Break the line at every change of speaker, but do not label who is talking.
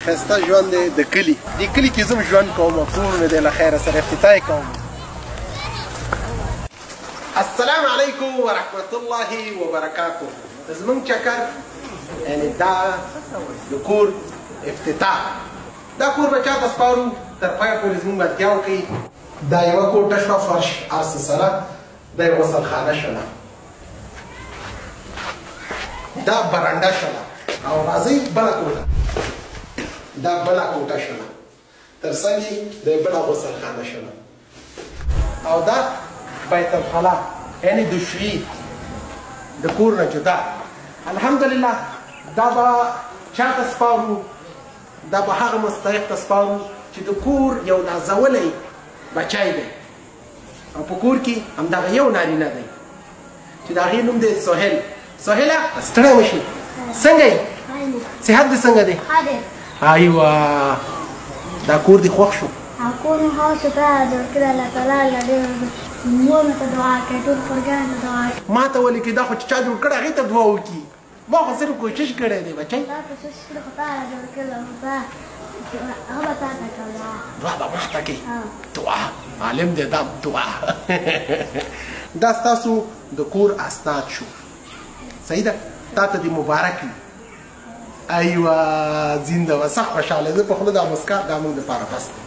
ښایسته ژوند دی د کلي، دې کلي کې زه هم ژوند کوم، کور مې دی له خیره سره افتتاح یې کوم. السلام علیکم ورحمت الله وبرکاته. زمونږ چکر یعنې دا د کور افتتاح، دا کور به چاته سپارو تر پایه پورې زمونږ ملتیا وکړي. دا یوه کوټه شوه، فرش هر څه سره، دا یې غسلخانه شوله، دا برنډه شوله، او راځئ بله کوټه، دا بله کوټه شوله، تر څنګ یې د بله غسلخانه شوله، او دا بیت الخلا یعنې د شوي د کور نه جدا. الحمدلله دا به چاته سپارو؟ دا به هغه مستحق ته سپارو چې د کور یو نازولی بچی دی، او په کور کې همدغه یو نارینه دی چې د هغې نوم دی سهیل. سهیله ستړی مه شي، څنګه یې؟ صحت دې څنګه دی؟ ایوه، دا کور دې خوښ شو؟
کور مې خوښ شو، تا جوړ کړی، الله تعالی له ډېر مور مې ته دعا کوي، ټول خورګانو ته دعا کوي.
ما ته ولې کې دا خو چې چا جوړ کړی هغې ته دعا وکړي، ما خو صرف کوشش کړی دی بچی.
تا کوشش کړی خو تا جوړ کړی، تا هغه به تا ته کوي.
دعا به ما ته کوي؟ دعا عالم دی دا دعا. دا ستاسو د کور اسناد شو، صحیح ده؟ تا ته دې مبارک وي. ایوه زنده وه، سخت خوشحاله زه په خوله دا مسکا دا موږ دپاره بس دی.